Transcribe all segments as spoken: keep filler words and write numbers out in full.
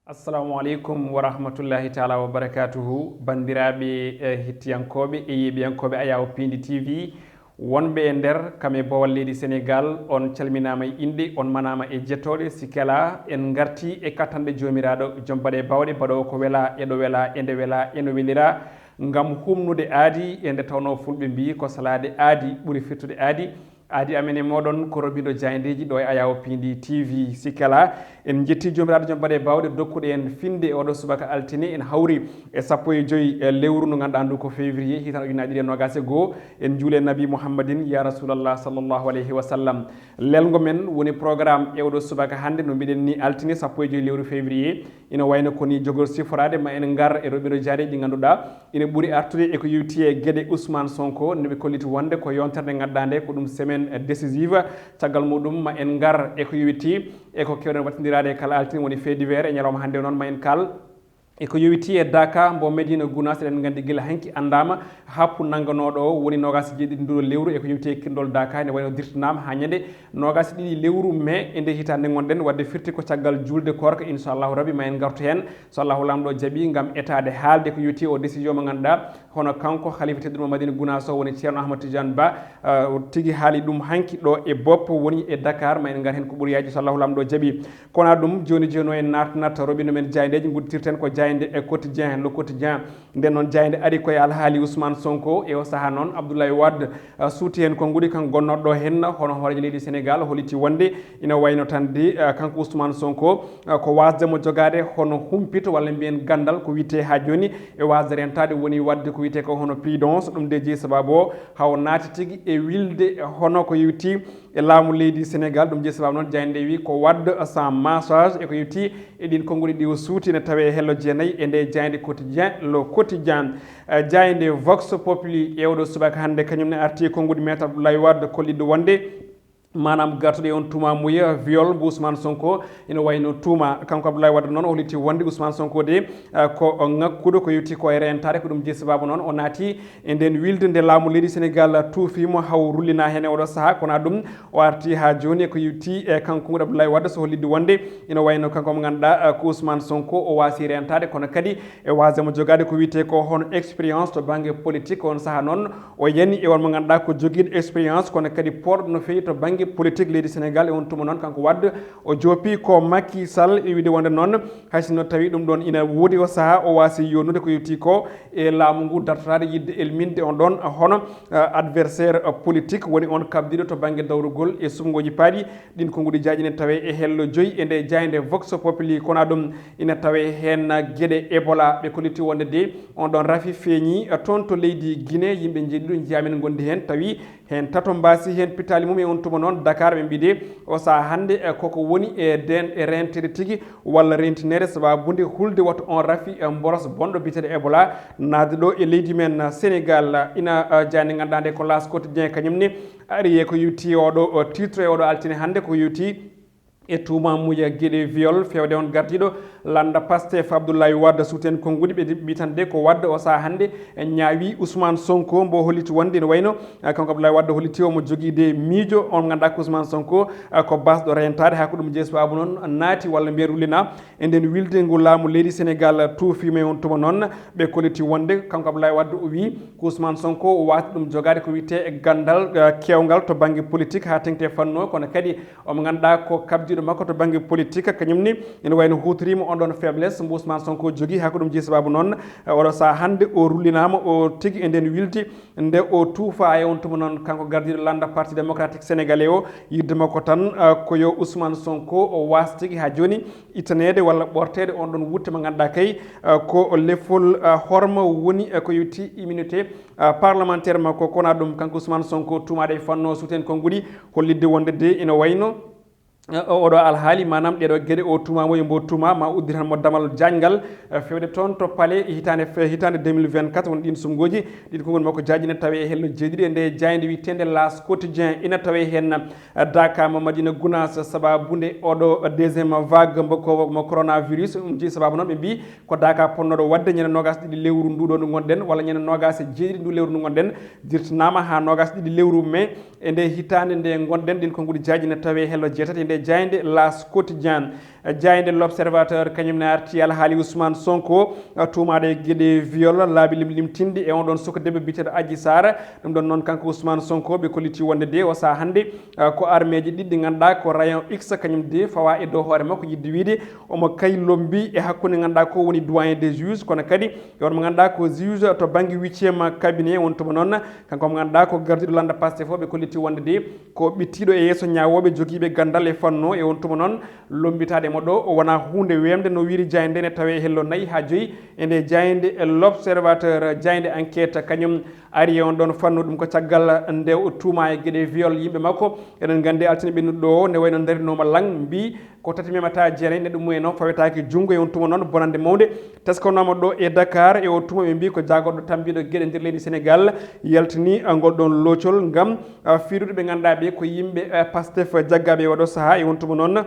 Assalamu aleykum wa rahmatullahi taala wa barakatuhu. Banndiraaɓe, eh, hettiyankooɓe e yeeɓiyankooɓe Ayawo Piindi T V, wonɓe e nder kam e bowal leydi Senegaal, on calminaama e innde, on manaama e jettooɗe. Sikki alaa, en ngarti e kattanɗe Joomiraaɗo, jom baɗe bawɗe, baɗoowo ko wela, e ɗo wela, e nde wela, e no welira, ngam humnude aadi, e nde tawnoo fulɓe mbii ko salaade aadi ɓuri firtude aadi. Aadi amen e mooɗon ko robindo jaayndeeji ɗo e Ayawo Piindi T V. Sikki alaa, en njetti Joomiraaɗo jom baɗe bawɗe dokkuɗo en finde e oɗo subaka altine, en hawri e sappo e joy e lewru ndu ngannduɗaa ndu ko février, hitande ujunnaji ɗiɗi e nogas e goo. En njuule Nabi Muhammadin, ya Rasulallah, sallallahu alayhi wa sallam. Lelngo men woni programme e oɗo subaka hannde, no mbiɗen ni, altine sappo e joy lewru février. Ina wayno ko ni jogor siforaade, ma en ngar e roɓiro jaareeji ɗi ngannduɗaa ina ɓuri artude e ko yowiti e geɗe Ousmane Sonko, nde ɓe kolliti wonde ko yontere nde ngannduɗaa nde ko ɗum semaine décisive. Caggal muɗum ma en ngar e ko yowiti e ko kewɗen wattindiraade e kala altine, woni fait divers e ñalawma hannde o. Noon ma en kal e ko yowiti e Daka mbo Medina Gounass, eɗen nganndi gila hanki anndaama happu nannganooɗo o woni nogas e jeeɗiɗi nduɗo lewru. E ko yowiti e kirndol Daka, ene wayno dirtanaama haa ñande nogas e ɗiɗi lewru mai e nde hitaande ngonɗen, wadde firti ko caggal juulde koorka, inchallahu rabbi, ma en ngartu heen, so Allahu Laamɗo jaɓi, ngam etaade haalde ko yowiti o décision mo ngannduɗaa hono kanko Khalifa tedduɗo mo Madina Gounass o, woni Ceerno Ahmad Tidiane Ba, eh, tigi haali ɗum hanki ɗo e boppo woni e Dakar, ma en ngar heen ko ɓuri yaaji, so Allahu Laamɗo jaɓi. Kono ɗum, jooni jooni o en naatnat robindo men jaayndeeji, ngudditirten ko jaaynde e Quotidien, Le Quotidien. Nden noon, jaaynde ari koye alhaali Ousmane Sonko. E o sahaa noon, Abdoulaye Wade, ah, suuti heen konnguɗi, kanko gonnooɗo ɗo heen hono hooreejo leydi Senegaal, holliti wonde ina wayno tan de, ah, kanko Ousmane Sonko, ah, ko waasde mo jogaade hono humpito walla mbiyen ganndal ko wiyetee haa jooni, e waasde rentaade woni waɗde ko wiyetee ko hono prudence. Ɗum de jeyi sabaabu o haa o naati tigi e wilde hono ko yowiti e laamu leydi Senegaal. Ɗum jeyi sabaabu noon, jaaynde wi ko Wade sans message e ko yowiti e ɗiin konnguɗi ɗi o suuti, ene tawee e hello jeenayi e nde jaaynde Quotidien, Le Quotidien. Eh, jaaynde Vox Populi e oɗo subaka hannde, kañum ne arti e konnguɗi Maître Abdoulaye Wade, kollitde wonde maanaam gartuɗo e on tuumamuya viol mbo Ousmane Sonko, ina wayno tuuma kanko Abdoulaye Wade noon, o holliti wonde Ousmane Sonko de, eh, ko ŋakkuɗo ko yowiti ko e rentaade. Ko ɗum jeyi sabaabu noon o naati e nden wilde nde laamu leydi Senegaal tuufi mo haa o rullina heen e oɗo sahaa. Kono ɗum, o arti haa jooni e ko yowiti e kanko konnguɗi Abdoulaye Wade, so hollitde wonde ina wayno kanko mo ngannduɗaa, eh, ko Ousmane Sonko, o waasi rentaade, kono kadi e waasde mo jogaade ko wiyetee ko hono expérience to bannge politique. On sahaa noon o yani e on mo ngannduɗaa ko jogiiɗo expérience, kono kadi poolɗo no feewi to bannge politique leydi Senegaal. E on tuma noon, kanko Wade, o joopi ko Macky Sall, e wiide wonde noon, hay sinno tawi ɗum ɗoon ina woodi, o sahaa o waasi yonnude ko yowiti ko e laamu ngu, dartoraade yiɗde elminde on ɗoon hono, eh, adversaire, eh, politique, woni on kabdiiɗo to bannge dawrugol e suɓngooji paaɗi. Ɗiin konnguɗi jaaji ene tawee e hello joyi e nde jaaynde Vox Populi. Kono ɗum, ina tawee heen geɗe Ebola, ɓe kolliti wonde de on ɗoon rafi feeñi, eh, toon to leydi Guinée. Yimɓe njeeɗiɗo njiyaa min ngondi heen, tawi heen tato mbaasi heen pitaali mum. E on tuma noon, Dakar ɓe mbiyi de o sahaa hannde, eh, koko woni e nden e renteede tigi walla rentineede, sabaabu nde hulde wattu on rafi, eh, mboros bonɗo biyeteeɗo Ebola naatde ɗo e leydi men, eh, Senegaal. Ina, eh, jaaynde ngannduɗaa nde ko L'As Quotidien, kañum ne ari e ko yowiti oɗo, eh, titre e oɗo altine hannde, ko yowiti e tuumamuya geɗe viol, feewde on gardiiɗo lannda Pastef Abdoulaye Wade, suuti heen konnguɗi, ɓe mbiyi tan de ko Wade o sahaa hannde ñaawi Ousmane Sonko, mbo holliti wonde ene wayno, eh, kanko Abdoulaye Wade holliti omo jogii de miijo, on ngannduɗaa ko Ousmane Sonko, eh, ko baasɗo rentaade. Haa ko ɗum jeyi sabaabu noon naati walla mbiyen rullina e nden wilde ngu laamu leydi Senegaal tuufiima e on tuma noon. Ɓe kolliti wonde kanko Abdoulaye Wade o wii ko Ousmane Sonko o waasde ɗum jogaade ko wiyetee e ganndal, eh, keewngal to bannge politique haa teŋti e fannu o, kono kadi omo ngannduɗaa ko kabdiiɗo makko to bannge politique, kañum ne ene wayno huutoriima on ɗoon faiblesse mbo Ousmane Sonko jogii. Haa ko ɗum jeyi sabaabu noon, eh, oɗo sahaa hannde o rullinaama o tigi e nden wilde nde o tuufa. E on tuma noon, kanko gardiiɗo lannda Parti Démocratique Sénégalais o, yiɗde makko tan, eh, ko yo Ousmane Sonko o waas tigi haa jooni ittaneede walla ɓorteede on ɗoon wutte mo ngannduɗaa kay, eh, ko lefol, eh, horma woni, eh, ko yowiti immunité, eh, parlementaire makko. Kono ɗum, kanko Ousmane Sonko tuumaaɗo e fannu o, suuti heen konnguɗi, hollitde wonde de ina wayno, eh, o-, oɗo alhaali, maanaam ɗeɗo geɗe o tuumaama, yo mbo tuuma, ma uddir tan mo damal jaajngal, eh, feewde toon to palais hitaande fe-, hitaande deux mille vingt-quatre, woni ɗiin suɓngooji. Ɗiin konngol makko jaaji ina tawee e hello jeeɗiɗi e nde jaaynde wiyeteende L'As Quotidien. Ina tawee heen, eh, Daka mo Madina Gounass, sabaabu nde oɗo deuxième vague mbo ko, mo coronavirus. Ɗum jeyi sabaabu noon, ɓe mbiyi ko Daka potnooɗo waɗde ñande noogaas e ɗiɗi lewru ndu ɗo ndu ngonɗen, walla ñande noogaas e jeeɗiɗi ndu lewru ndu ngonɗen, dirtanaama haa noogaas e ɗiɗi lewru mai e nde hitaande nde ngonɗen. Ɗiin konngol jaaji ina tawee hello jeetati e nde jaaynde L'As Quotidien. Jaaynde L'Observateur kañum ne arti alhaali Ousmane Sonko, tuumaaɗo e geɗe viol, laabi limlimtinɗi e on ɗon suka debbo biyeteeɗo Adji Sarr. Ɗum ɗon noon, kanko Ousmane Sonko, ɓe kolliti wonde de o sahaa hannde, ko armeeji ɗiɗi ɗi ngannduɗaa ko rayon X, kañum de fawa e dow hoore makko, yiɗde wiyde omo kay lombi e hakkunde ngannduɗaa ko woni doyen des juges, kono kadi e on mo ngannduɗaa ko juge to bannge huitième cabinet. On tuma noon, kanko mo ngannduɗaa ko gardiiɗo lannda Pastef o, ɓe kolliti wonde de ko ɓittiiɗo e yeeso ñaawooɓe jogiiɓe ganndal e fannu o. E on tuma noon, lombitaade mo ɗo o wonaa huunde weemde, no wiiri jaaynde nde, ne tawee hello nayi haa joyi e nde jaaynde L'Observateur. Jaaynde Enquête kañum ari e on ɗon fannu, ɗum ko caggal nde o tuumaa e geɗe viol yimɓe makko. Eɗen nganndi altine ɓennuɗo ɗo o, ne wayno darinooma lang, mbi ko tati memata jeenayi, neɗɗo mumen o fawetaake junngo. E on tuma noon, bonannde mawnde teskanooma ɗo e Dakar. E o tuma ɓe mbi ko jaagorɗo tambiiɗo geɗe nder leydi Sénégal yaltini, ah, ngol ɗon loocol ngam, ah, fiirude ɓe ngannduɗaa ɓe ko yimɓe, ah, Pastef jaggaaɓe e oɗo sahaa. E on tuma noon,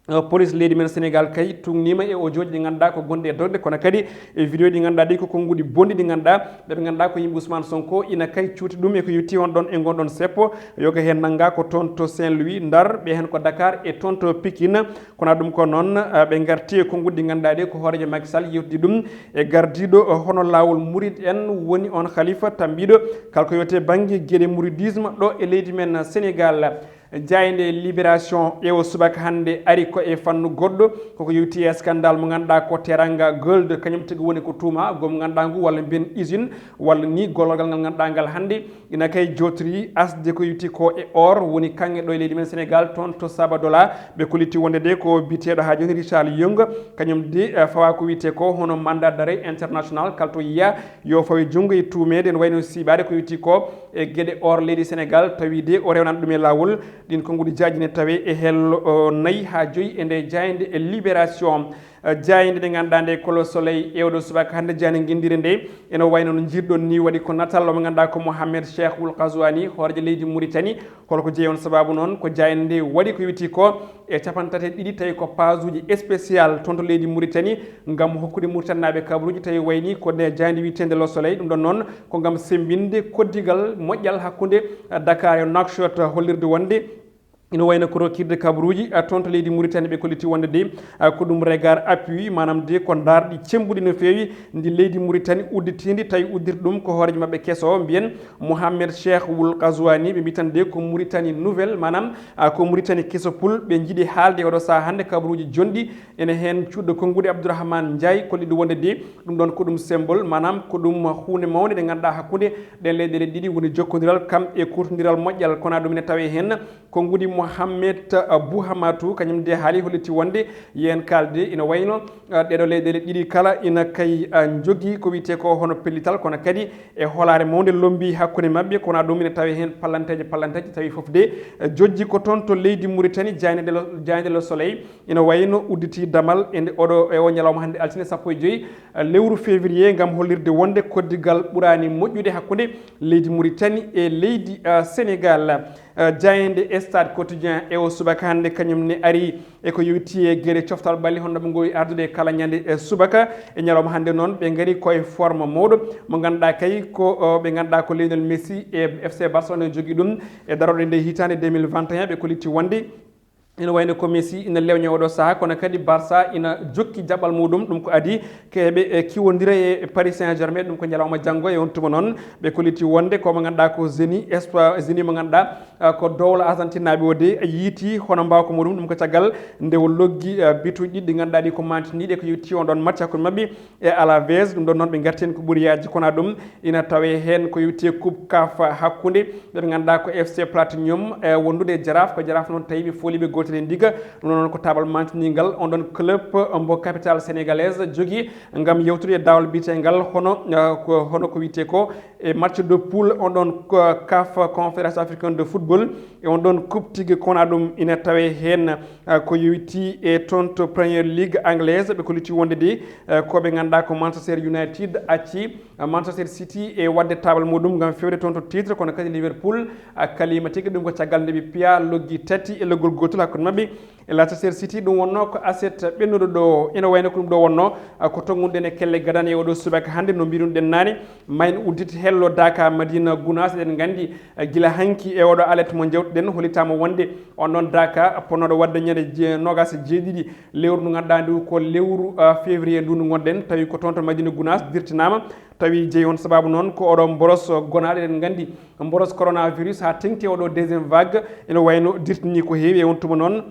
ah, police leydi men Sénégal kay tuugniima e audio ji ɗi ngannduɗaa ko gonɗi e doole, kono kadi e vidéo ɗi ngannduɗaa ɗi ko konnguɗi bonɗi ɗi ngannduɗaa ɓe, ɓe ngannduɗaa ko yimɓe Ousmane Sonko ina kay cuuti ɗum e ko yowiti on ɗon e ngon ɗon seppo. Yoga heen nanngaa ko toon to Saint-Louis, Ndar, ɓe heen ko Dakar e toon to Pikine. Kono ɗum ko noon, ah, ɓe ngarti e konnguɗi ɗi ngannduɗaa ɗi ko hooreejo Macky Sall yewtidi ɗum e gardiiɗo, ah, hono laawol murid en woni on khalifa tambiiɗo kala ko yowti bannge geɗe mouridisme ɗo e leydi men Sénégal. Jaaynde Libération e o subaka hannde ari ko e fannu goɗɗo, koko yowti e scandale mo ngannduɗaa ko Teranga Gold, kañum tigi woni ko tuuma, gom ngannduɗaa ngu walla mbiyen usine, walla ni gollorgal ngal ngannduɗaa ngal hannde ina kay jotri asde ko yowiti ko e or woni kaŋŋe ɗo e leydi men Sénégal, toon to Sabadola. Ɓe kolliti wonde de ko biyeteeɗo haa jooni Richard Young, kañum de, eh, fawa ko wiyetee ko hono mandat d'arrêt international, kala to yiya yo fawe junngo e tuumeede, ene wayno siiɓaade ko yowiti ko e geɗe or leydi Sénégal, tawi de o rewnani ɗum e laawol. Ɗin konnguɗi jaaji ne tawe e hello, o, nayi haa joyi e nde jaaynde e Libération. Eh, jaaynde nde ngannduɗaa nde ko Le Soleil e oɗo subaka hannde, jaaynde ngenndire nde, ene wayno no njiirɗon ni, waɗi ko natal mo ngannduɗaa ko Mohamed Cheikh Wul Qazouani, hooreejo leydi Mauritanie. Holko jeyi on sababu noon? Ko jaaynde nde waɗi ko yowiti ko e capanɗe tati e ɗiɗi, tawi ko page uji spécial toon to leydi Mauritanie ngam hokkude Mauritanie naaɓe kabaruuji, tawi wayni ko nde jaaynde wiyeteende Le Soleil. Ɗum ɗon noon ko ngam semmbinde koddigal moƴƴal hakkunde, eh, Dakar e Nouakchott, hollirde wonde ina wayno ko rokkirde kabaruuji, ah, toon to leydi Mauritanie. Ɓe kolliti wonde de, ah, ko ɗum regard appui, maanaam de ko ndaarɗi cemmbuɗi no feewi ndi leydi Mauritanie udditiindi, tawi uddirɗo ɗum ko hooreejo maɓɓe keso o, mbiyen Mohamed Cheikh Wul Qazouani. Ɓe mbi tan de ko Mauritanie nouvelle, maanaam, ah, ko Mauritanie keso pul. Ɓe njiɗi haalde oɗo sahaa hannde kabaruuji jonɗi, ene heen cuuɗo konnguɗi Abdourahmane Ndiaye, kolliɗo wonde de ɗum ɗon ko ɗum symbole, maanaam ko ɗum huunde mawnde nde ngannduɗaa hakkunde ɗen leyɗeele ɗiɗi woni jokkondiral kam e kuutondiral moƴƴal. Kono ɗum ene tawee heen konnguɗi Mohamed, uh, Bouhamatou, kañum de haali holliti wonde yen kaalde ina wayno, uh, ɗeɗo leyɗeele ɗiɗi kala ina kay, uh, njogii ko wiyetee ko hono pellital, kono kadi e holaare mawnde lombi hakkunde maɓɓe. Kono ɗum ina tawee heen pallanteeje pallanteeje, tawi fof de, uh, jojji ko toon to leydi Mauritanie. Jaaynde Le, jaaynde Le Soleil ina wayno udditi damal e nde oɗo, e o ñalawma hannde altine sappo e joyi, uh, lewru février ngam hollirde wonde koddigal ɓuraani moƴƴude hakkunde leydi Mauritanie e leydi, uh, Sénégal. Uh, jaaynde Stade Quotidien e o subaka hannde kañum ne ari e ko yowiti e geɗe coftal ɓalli, hono ɓe ngowi ardude e kala ñande, eh, subaka. E ñalawma hannde noon ɓe ngari koye forme mawɗo mo ngannduɗaa kay ko, uh, ɓe ngannduɗaa ko Lionel Messi e F C Barcelone jogii ɗum e darorde nde hitaande deux mille vingt et un. Ɓe kolliti wonde ina wayno ko Messi ina lewña oɗo sahaa, kono kadi Barça ina jokki jaɓɓal muɗum. Ɗum ko adii ko heɓe, e, kiwondira e Paris Saint-Germain. Ɗum ko ñalawma janngo. E on tuma noon ɓe kolliti wonde ko mo ngannduɗaa ko Zeni, espoir Zeni mo ngannduɗaa, ah, ko dowla Argentine naaɓe o de yiiti hono mbaawka muɗum. Ɗum ko caggal nde o loggi, ah, bituuji ɗiɗi ɗi ngannduɗaa ɗi ko mantiniiɗi e ko yowiti on ɗon match hakkunde maɓɓe e Alaves. Ɗum ɗon noon ɓe ngarti heen ko ɓuri yaajde, kono ɗum ina tawee heen ko yowiti e Coupe CAF hakkunde ɓe ɓe ngannduɗaa ko F C Platinum, e wondude e Jaraaf. Ko Jaraaf noon tawi ɓe fooli ɓe gootel e ndiga. Ɗum noon ko taabal mantiniingal on ɗon club, eh, mbo capitale sénégalaise jogii ngam yewtude e daawal biyeteengal hono, eh, ko, hono ko wiyetee ko e match de poule on ɗon ko CAF Confédération Africaine de Football. E on ɗon coupe tigi, kono ɗum ina tawee heen, ah, ko yowiti e toon to Premier League anglaise. Ɓe kolliti wonde de, ah, ko ɓe ngannduɗaa ko Manchester United acci, ah, Manchester City e waɗde taabal muɗum ngam fewde toon to titre, kono kadi Liverpool, ah, kaliima tigi. Ɗum ko caggal nde ɓe piya loggi tati e loggol gootol hakkunde maɓɓe E Leicester City, ɗum wonno ko aset ɓennuɗo ɗo. Ina wayno ko ɗum ɗo wonno, ah, ko tonngunoɗen e kelle gadane e oɗo subaka hannde, no mbiɗun ɗen naane. Ma en uddit hello Daka Madina Gunaas, eɗen nganndi, ah, gila hanki e oɗo alet mo njewtuɗen, hollitaama wonde on ɗon Daka ponnoɗo waɗde ñande je-, noogas e jeeɗiɗi lewru ndu ngannduɗaa ndu ko lewru, ah, février ndu ndu ngonɗen, tawi ko toon to Madina Gunaas dirtinaama, tawi jeyi on sababu noon ko oɗo mboros gonaaɗo, eɗen nganndi mboros coronavirus haa teŋti oɗo deuxième vague, ina wayno dirtini ko heewi e on tuma noon.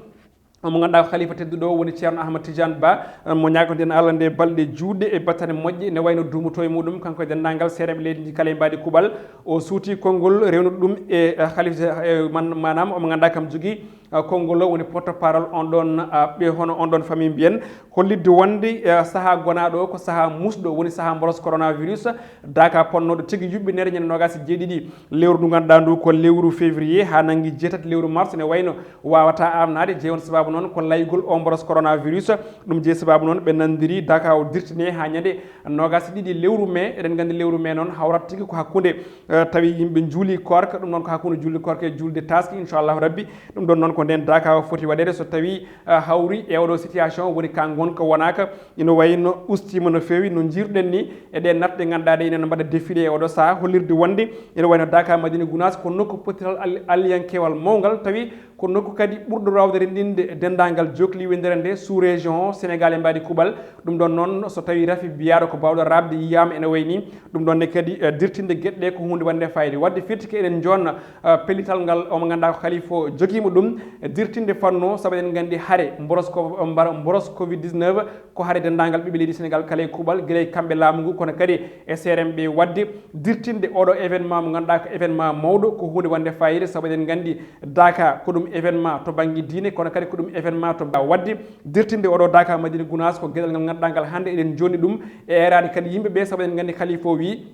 Mo ngannduɗaa ko Khalifa tedduɗo woni Ceerno Ahmad Tidiane Ba, mo ñaagoto-ɗen Allah nde balɗe juutɗe e battane moƴƴe, ne wayno duumoto e muɗum, kanko e denndaangal seereeɓe leydi ndi kala e mbaadi kuuɓal. O suuti konngol rewnuɗo ɗum e, eh, Khalifa, eh, man-, maanaam omo ngannduɗaa kam jogii, eh, konngol o woni porte-parole on ɗon, ah, ɓe hono on ɗon famille mbiyen, hollitde wonde, eh, sahaa gonaaɗo o ko sahaa muusɗo, woni sahaa mboros coronavirus, Daka ponnooɗo tigi yuɓɓineede ñande noogas e jeeɗiɗi lewru ndu ngannduɗaa ndu ko lewru février haa nanngi jeetati lewru mars, ne wayno waawataa aamnaade. Jeyi on sababu noon ko laygol o mboros coronavirus. Ɗum jeyi sababu noon ɓe nanndiri Daka o dirtine haa ñande noogas e ɗiɗi lewru mai. Eɗen nganndi lewru mai noon hawrata tigi ko hakkunde, eh, tawi yimɓe njuuli koorka, ɗum noon ko hakkunde juulde koorka e juulde taaske, inchallahu rabbi. Ɗum ɗon noon ko nden Daka o foti waɗeede so tawi, eh, hawri e oɗo situation woni ka ngonka wonaaka. Ina wayno ustiima no feewi, no njiiruɗen ni, e ɗe natte ɗe ngannduɗaa ɗe ina mbaɗa défilé e oɗo sahaa, hollirde wonde ina wayno Daka Madina Gunaas ko nokku pottital al-, alliyankewal mawngal, tawi ko nokku kadi ɓurɗo waawde renndinde denndaangal jokli winndere nde sous région o, Sénégal e mbaadi kuuɓal. Ɗum ɗon noon, so tawi rafi biyaaɗo ko baawɗo raɓde yiyaama ene wayi ni, ɗum ɗon ne kadi, eh, dirtinde geɗe ɗe ko huunde wonde fayida. Waɗde firti ko eɗen joonna, eh, pellital ngal omo ngannduɗaa ko Khalifa o jogiima ɗum, eh, dirtinde fannu o, sabu eɗen nganndi hare mboros ko, mbar-, mboros covid dix-neuf, ko hare denndaangal ɓiɓɓe leydi Sénégal kala e kuuɓal, gila e kamɓe laamu ngu, kono kadi e C R M ɓe waɗde dirtinde oɗo événement mo ngannduɗaa ko événement mawɗo, ko huunde wonde fayida, sabu eɗen nganndi Daka ko ɗum événement to bannge diine, kono kadi ko ɗum événement to waɗde dirtinde oɗo Daka Madina Gunaas, ko geɗal ngal ngannduɗaa ngal hannde eɗen joonni ɗum e eeraade kadi yimɓe ɓe, sabu eɗen nganndi Khalifa o wii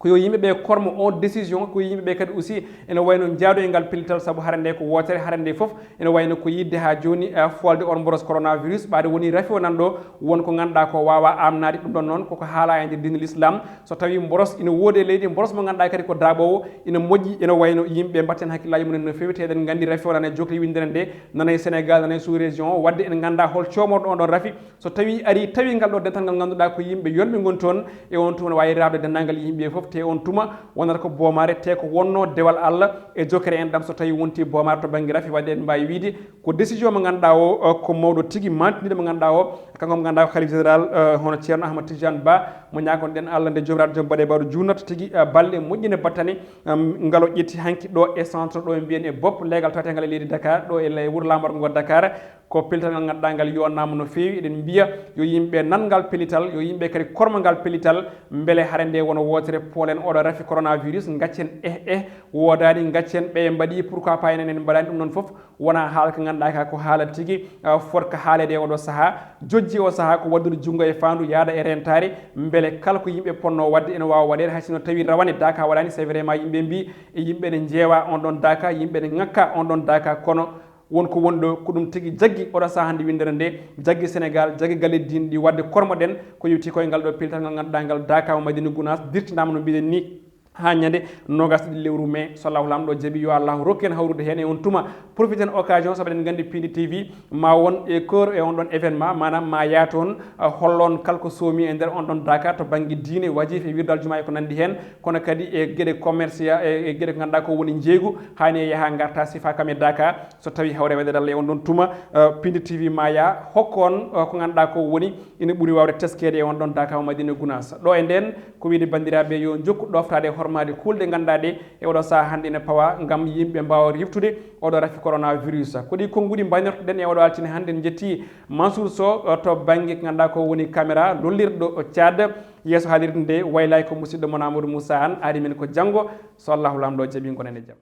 ko yo yimɓe ɓe kormo on décision, ko yo yimɓe ɓe kadi aussi ene wayno njaadoyngal pellital, sabu hare nde ko wootere, hare nde fof ene wayno ko yiɗde haa jooni, eh, foolde on mboros coronavirus, ɓaade woni rafi o nan ɗo, won ko ngannduɗaa ko waawaa aamnaade. Ɗum ɗon noon koko haalaa e nder diine l'islam, so tawi mboros ina woodi e leydi, mboros mo ngannduɗaa kadi ko daaɓoowo, ina moƴƴi, ene wayno yimɓe mbatten hakkillaaji mumen no feewi, te eɗen nganndi rafi o nan e jokli winndere nde, nana e Sénégal, nana e sous région o, waɗde en nganndaa hol coomorɗo on ɗon rafi. So tawi ari tawi ngal ɗo dental ngal ngannduɗaa ko yimɓe yonɓe ngoni toon, e on tuma ne waawi raɓde denndaangal yimɓe fof, te on tuma wonata ko boomaare, te ko wonno dewal Allah e jokkere enɗam so tawi wonti boomaare to bannge rafi. Waɗde eɗen mbaawi wiide ko décision mo ngannduɗaa o, o ko mawɗo tigi, mantindiiɗo mo ngannduɗaa o, kanko mo ngannduɗaa ko Khalifa Général, eh, hono Ceerno Ahmad Tidiane Ba, mo ñaagonɗen Allah nde Joomiraaɗo Joom baɗe bawɗo junnata tigi, eh, balɗe moƴƴi ne battani, em, ngal o ƴetti hanki ɗo e centre ɗo e mbiyen e bopp leegal tawetegal e leydi Dakar, ɗo e le-, wuro laamorgo ngo Dakar. Ko pellital ngal ngannduɗaa ngal yonnaama no feewi. Eɗen mbiya yo yimɓe nan ngal pellital, yo yimɓe kadi kormo ngal pellital, mbele hare nde wona wootere, poolen oɗo rafi coronavirus, ngaccen eh eh, woodaani, ngaccen ɓe mbaɗi, pourquoi pas enen en mbaɗaani. Ɗum noon fof wona haala ka ngannduɗaa ka ko haala tigi, ah, fotka haaleede e oɗo sahaa. Jojji o sahaa ko waddude junngo e faandu, yaada e rentaare, mbele kala ko yimɓe ponno waɗde ene waawa waɗeede, hay sinno tawi rawane Daka waɗaani. C'est vraiment yimɓe mbi e yimɓe ne njeewa on ɗon Daka, yimɓe ne ŋakka on ɗon Daka, kono won ko woni ɗo, ko ɗum tigi jaggi oɗo sahaa hannde winndere nde, jaggi Sénégal, jaggi galle diine ɗi, waɗde kormoɗen ko yewti koye ngal ɗo pellital ngal ngannduɗaa ngal Daka mo Madina Gunaas dirtinaama no mbiɗen ni haa ñande noogas ɗiɗi lewru mai. So Allahu Laamɗo jaɓi, yo Allahu rokku en hawrude heen e on tuma. Profiten occasion, sabu eɗen nganndi Pindi T V ma won e cœur e on ɗon événement, maanaam ma yaa toon, ah, hollon kala ko soomi e nder on ɗon Daka to bannge diine, wajifa e wirdal jumaa e ko nanndi heen, kono kadi e geɗe commercial, e, e geɗe ko ngannduɗaa ko woni njeeygu, haani e yaha ngarta sifa kam e Daka, so tawi hawre waɗeede Allah e on ɗon tuma, eh, Pindi T V ma yaa hokka on, eh, ko ngannduɗaa ko woni ina ɓuri waawde teskeede e on ɗon Daka mo Madina Gunaas. Ɗo e ndeen ko wiyde banndiraaɓe yo njokku ɗoftaade e hormaade kuulɗe ngannduɗaa ɗe e oɗo sahaa hannde ene pawa ngam yimɓe mbaawa riftude oɗo rafi coronavirus. Ko ɗi konnguɗi mbaynortoɗen e oɗo altine hannde. En njetti Mansour Sow, eh, to bannge ko ngannduɗaa ko woni caméra lollirɗo Tchad. Yeeso haalirde nde waylay ko musidɗo mon Amadou Moussa Anne, aadi men ko janngo, so Allahu Laamɗo jaɓi, ngonen e jam.